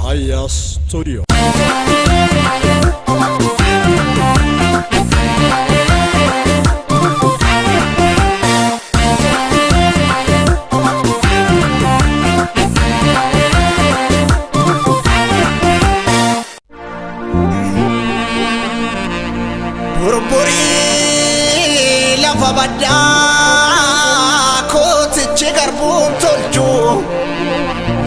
Aya Studio. Burburii lafa baddaa kootichi garbuun tolchu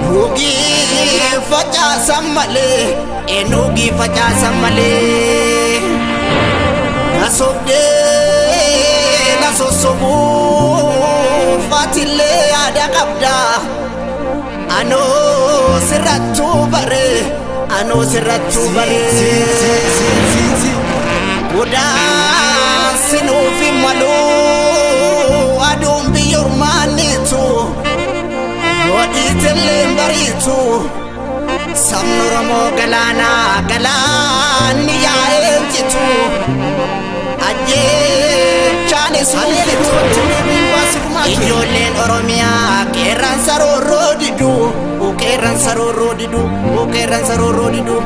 Nugii facaasan malee nugii facaasan malee Na sobdee na sossobuuf atillee yaada qabda Anoo sirrattuu bare anoo sirrattuu bare Godaansinuuf hin malu aduun biyya ormaannitu Wadhiitillee hin bariitu sabni Oromoo galaanaa galaanni yaa'ee jitu Ajjeechaanis mul'itu ijoolleen Oromiyaa qeerransa roorroo didu qeerransa roorroo didu qeerransa roorroo didu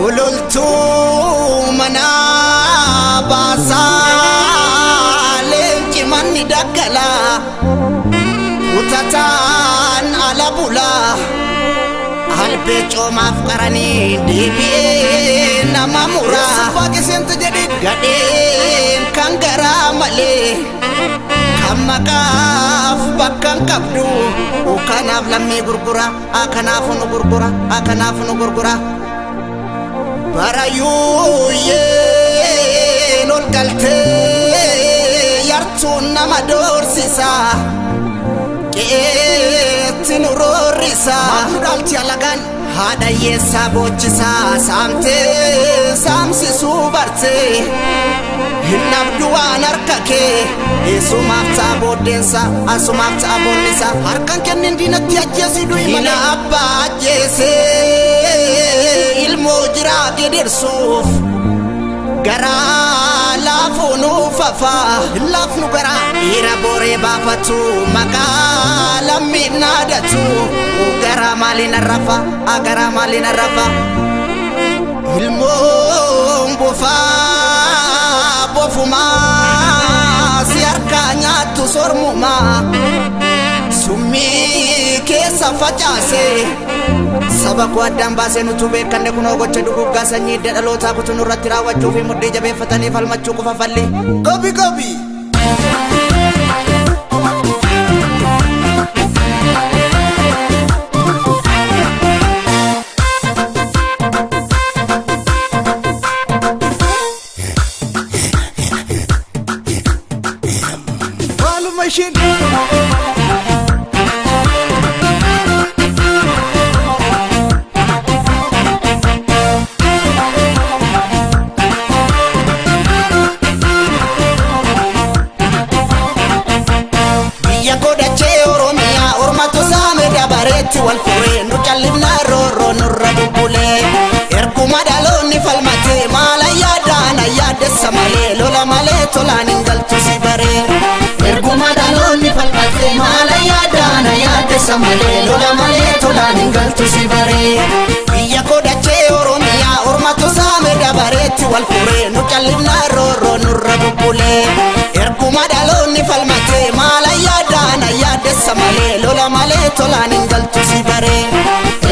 Ololtuu manaa baasaa leenci manni daggalaa kutataan ala bulaa albee coomaaf qaranii deebi'ee nama muraa gadheen kan garaa malee kan maqaaf bakka hin qabdu kanaaf lammii gurgura kanaaf nu gurgura kanaaf nu gurgura. Barayyuuyyeen ol galtee yartuun nama doorsisa qe'eetti nu roorrisa Dhaalti alagaan haadha hiyyeessaa boochisa saamtee saamsisuu bartee hin dhabdu waan harka kee eessumaaf ta'a booddeensa asumaaf ta'a boonnisa harkaan kennin diinatti ajjeesii du'i Hina malee. abbaa ajjeesee ilmoo jiraa gidirsuuf garaa laafuu nuuf hafaa. Hin laafnu garaa. Dhiira boree baafatu maqaa lammiin naadatu garaa maaliin arrafa garaa maaliin arrafa. Ilmoon bofaa bofumaa si harkaa nyaattu sormumaa summii keessa facaase saba koo addaan baasee nutu beekanne kunoo gocha duguggaa sanyii hidda dhalootaa kutu nurratti raawwachuu fi mudhii jabeeffatanii falmachuu qofa falli. Gobi gobi. Maaluma isheen. Biyya godhachee Oromiyaa ormatu saame dabareetti wal furee nu callifnaa roorroo nurra bubbulee. Erguma dhaloonni falmatee maala yaadaan ayyaadessa malee lola malee tolaan hin galtu si baree. Erguma dhaloonni falmatee maala yaadaan ayyaadessa malee lola malee tolaan hin galtu si baree. Biyya godhachee Oromiyaa ormatu saame dabareetti wal furee nu callifnaa roorroo nurra bubbulee. Erguma dhaloonni falmatee maala yaadaan ayyaadessa malee lola malee tolaan hin galtu si baree.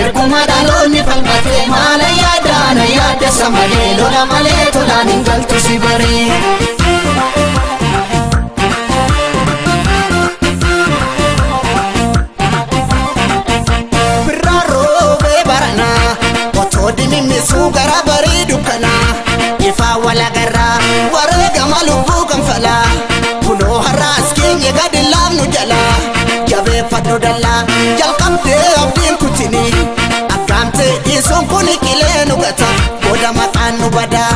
Erguma dhaloonni falmatee maala yaadaan ayyaadessa malee lola malee tolaan hin galtu si baree. Birraa roobee baranaa otoo dimimmisuu gara barii dukkanaa ifaa walagarraa wareegama lubbuu kanfalaa kunoo har'aas keenye gadi laafnu jalaa jabeeffadhu dallaa jalqabdee abdiin kutinii akkaamtee dhiisuun kun qilee nu gata booda maqaan nu badaa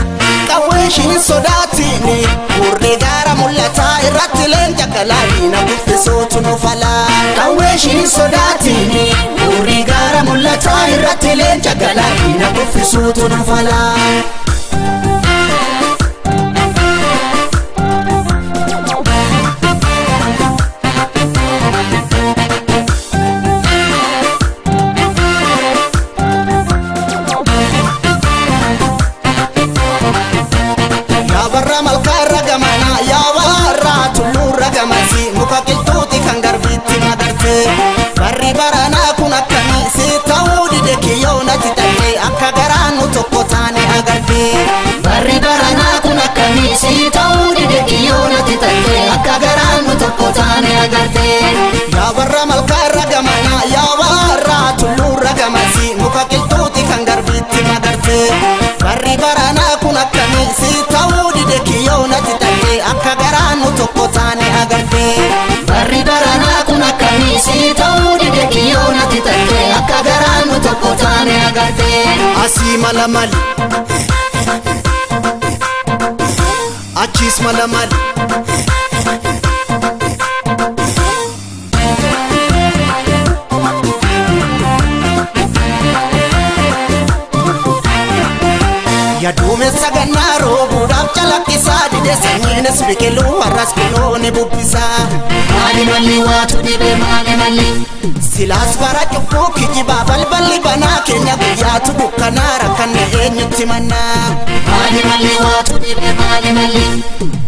qawwee ishiin sodaatiini gurri gaara mul'ataa irratti leenca galaa diina kuffisuutu nu falaa qawwee ishiin sodaatiini gurri gaara mul'ataa irratti leenca galaa diina kuffisuutu nu falaa. Asii mala mali, achiis mala mali. Yaduumessa gannaa roobuudhaaf calaqqisaa dide sanyiinis biqiluu har'as kunoo ni bubbisaa. Maali malli waatu dhibe maali malli. Silaas bara cubbuu kijibaa balballi banaa keenya guyyaatu dukkanaa rakkanne eenyutti mannaa. Maali malli waatu dhibe maali malli.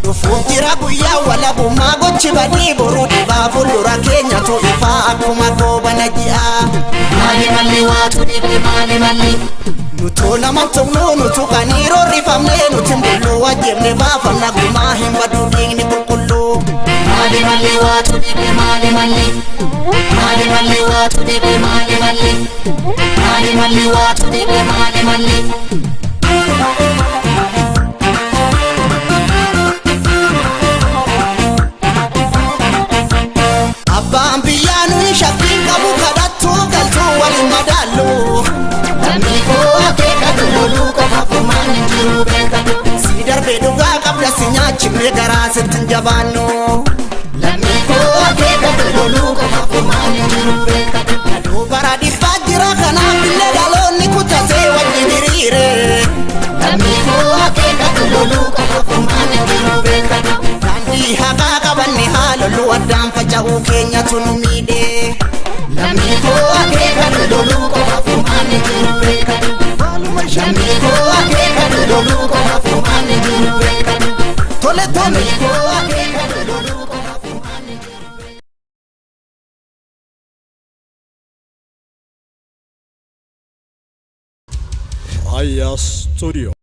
Dhufuuf jira guyyaa walabummaa gochi badii boruu dhibaa fuuldura keenyatu ifaa akkuma goobana ji'aa. Maali malli waatu dhibe maali malli. Nutuu nama tumnuu nutu qanii roorrifamnee nuti bulluu wajjibne baafamna gumaa hin baduu dhiigni qulqulluu. Maali malli waatu dhibe maali malli. Maali malli waatu dhibe maali malli. Maali malli waatu dhibe maali malli. Abbaan biyyaa nuyi shakkiin qabu kadhattuu galtuu waliin madaallu. Lammii koo akeekatu loluu qofa furmaan hin jiru beekatu. Si darbee dhugaa qabda si nyaachifne garaa sitti hin jabaannu. Lammii koo akeekatu loluu qofa furmaan hin jiru beekatu. Aduu bara dhibbaa jira kanaaf illee dhaloonni kutatee wajjin hiriire. Lammii koo akeekatu loluu qofa furmaan hin jiru beekatu. Daandii haqaa qabanne haa loluu addaan faca'uu keenyatu nu miidhe. Lammii koo akeekatu loluu qofa furmaan hin jiru beekatu. Maaluma isheen. Lammii koo akeekatu loluu qofa furmaan hin jiru beekatu. Tole tole. Lammii koo akeekatu loluu qofa furmaan hin jiru beekatu. Aya Studio.